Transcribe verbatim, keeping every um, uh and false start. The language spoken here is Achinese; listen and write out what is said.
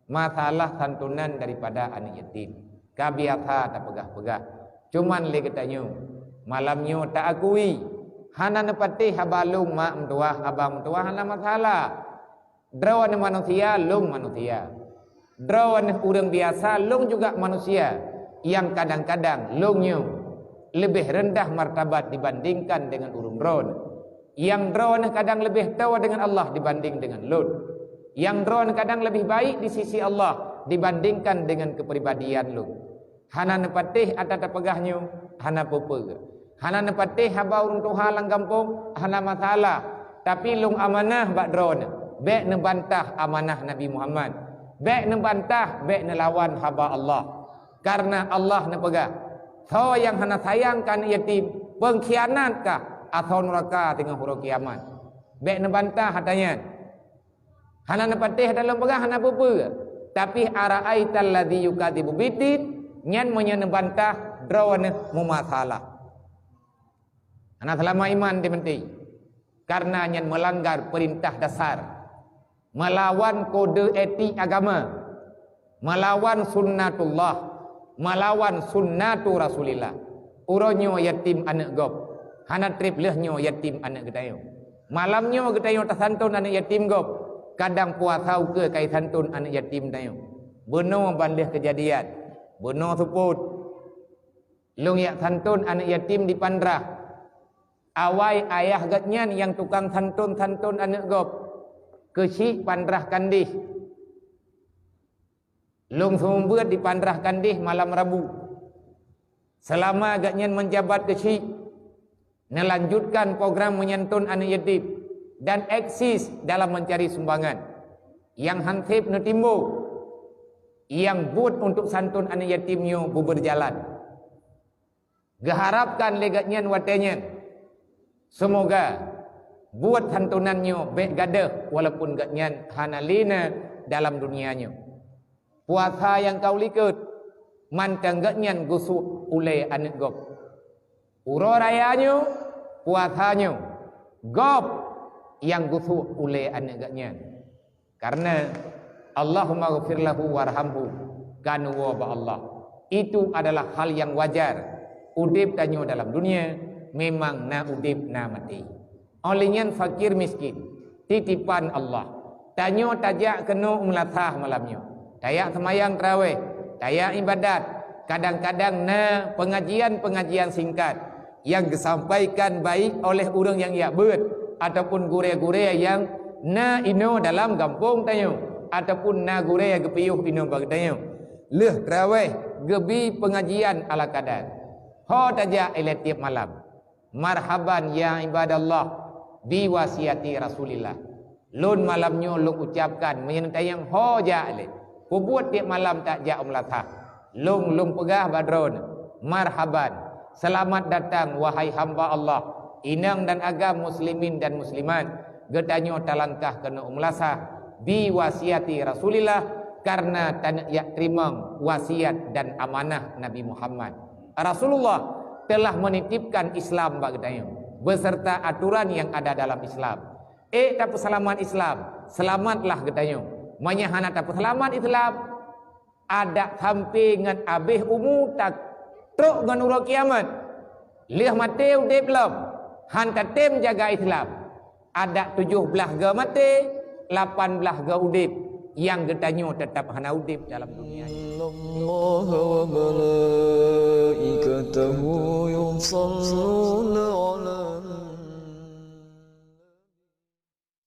Masalah santunan daripada aneuk yatim ka biasa tapeugah-peugah. Cuman lé geutanyoe, malam nyoe taakui, hana neupatéh haba lôn mak meutuwah, abang meutuwah, hana masalah. Droeneuh manusia, lôn manusia. Droeneuh ureuëng biasa, lôn juga manusia. Nyang kadang-kadang lôn nyoe leubeh reundah martabat dibandingkan deungon ureuëng droeneuh. Nyang droeneuh kadang leubeh toe deungon Allah dibanding deungon lôn. Nyang droeneuh kadang leubeh baik di sisi Allah dibandingkan deungon keupribadian lôn. Hana neupatéh ata tapeugah nyoe, hana peue-peue. Hana neupatéh haba ureuëng tuha lam gampông, hana masalah. Tapi lôn amanah bak droeneuh, bék neubantah amanah Nabi Muhammad. Bék neubantah, bék neulawan haba Allah. Karena Allah neupeugah, "Soe nyang hana sayang keu aneuk yatim, peungkhianat kah asoe nuraka teungoh uroe kiamat." Bék neubantah ata nyan. Hana neupatéh ata lôn peugah, hana peue-peue. Tapi, "Ara'aital ladzi yukadzibu biddin," nyan meunyoe neubantah, droeneuh meumasalah. Hana seulama iman di meuti. Karena nyan meulanggar peurintah dasar, meulawan kode etik agama, meulawan sunnatullah, meulawan sunnatu Rasulillah. Uroe nyoe yatim aneuk gob, hana treb lheueh nyoe yatim aneuk geutanyoe. Malam nyoe geutanyoe tasantun aneuk yatim gob, kadang puasa ukeue ka jisanton aneuk yatim tanyoe. Bunoe ban lheueh keujadian, bunoe seupôt. Lôn jak santon aneuk yatim di Pandrah. Awai ayah geuhnyan nyang tukang santon-santon aneuk gob, keuchik Pandrah Kandeh. Lôn seumeubeuet di Pandrah Kandeh malam Rabu. Seulama geuhnyan meujabat keuchik, neulanjutkan program meunyanton aneuk yatim dan eksis dalam meucari sumbangan. Nyang han seb neutimbo, nyang buet untuk santon aneuk yatim nyoe beubeujalan. Geuharapkan lé geuhnyan watée nyan, seumoga buet santunan nyoe bék gadôh walaupun geuhnyan hana lé na dalam dunia nyoe. Puasa nyang ka u likot, mantong geuhnyan geusuek ulée aneuk gob. Uroe raya nyoe, puasa nyoe, gob nyang geusuek ulée aneuk geuhnyan. Karena, "Allahumma ghfir lahu warhamhu," ka neuwoe bak Allah. Itu adalah hal yang wajar. Udeb tanyoe dalam dunia, memang na udeb, na maté. Óh lheueh nyan fakir miskin, titipan Allah. Tanyoe tajak keunoe u meulasah malam nyoe. Tajak seumayang tarawéh, tajak iébadat. Kadang-kadang na peungajian-peungajian singkat nyang geusampaikan baik oleh ureuëng nyang jak beuet ataupun gurée-gurée nyang na inoe dalam gampông tanyoe, ataupun na gurée geupiôh inoe bak geutanyoe. Lheueh tarawéh geubi peungajian ala kadar. Ho tajak ilée tieb malam. Marhaban ya ibadallah, bi wasiati Rasulillah. Lôn malam nyoe lôn ucapkan, meunyoe tanyong ho jak lé, peubuet tieb malam tajak u meulasah. Lôn, lôn peugah bak droeneuh, marhaban, seulamat datang wahai hamba Allah, inong dan agam muslimin dan muslimat, geutanyoe talangkah keunoe u meulasah, bi wasiati Rasulillah, karena taneuk jak teurimong wasiat dan amanah Nabi Muhammad. Rasulullah telah menitipkan Islam bak geutanyoe, beserta aturan yang ada dalam Islam. Ék tapeuseulamat Islam, seulamatlah geutanyoe. Meunyoe hana tapeuseulamat Islam, adak sampai ngon abéh umu tatrok ngon uroe kiamat. Lheueh maté udeb lom, han tatem jaga Islam. Adak tujoh blaih goe maté, lapan blaih goe udeb, nyang geutanyoe teutap hana udeb dalam dunia nyoe. Innallaha wa malaikatahu yusalluna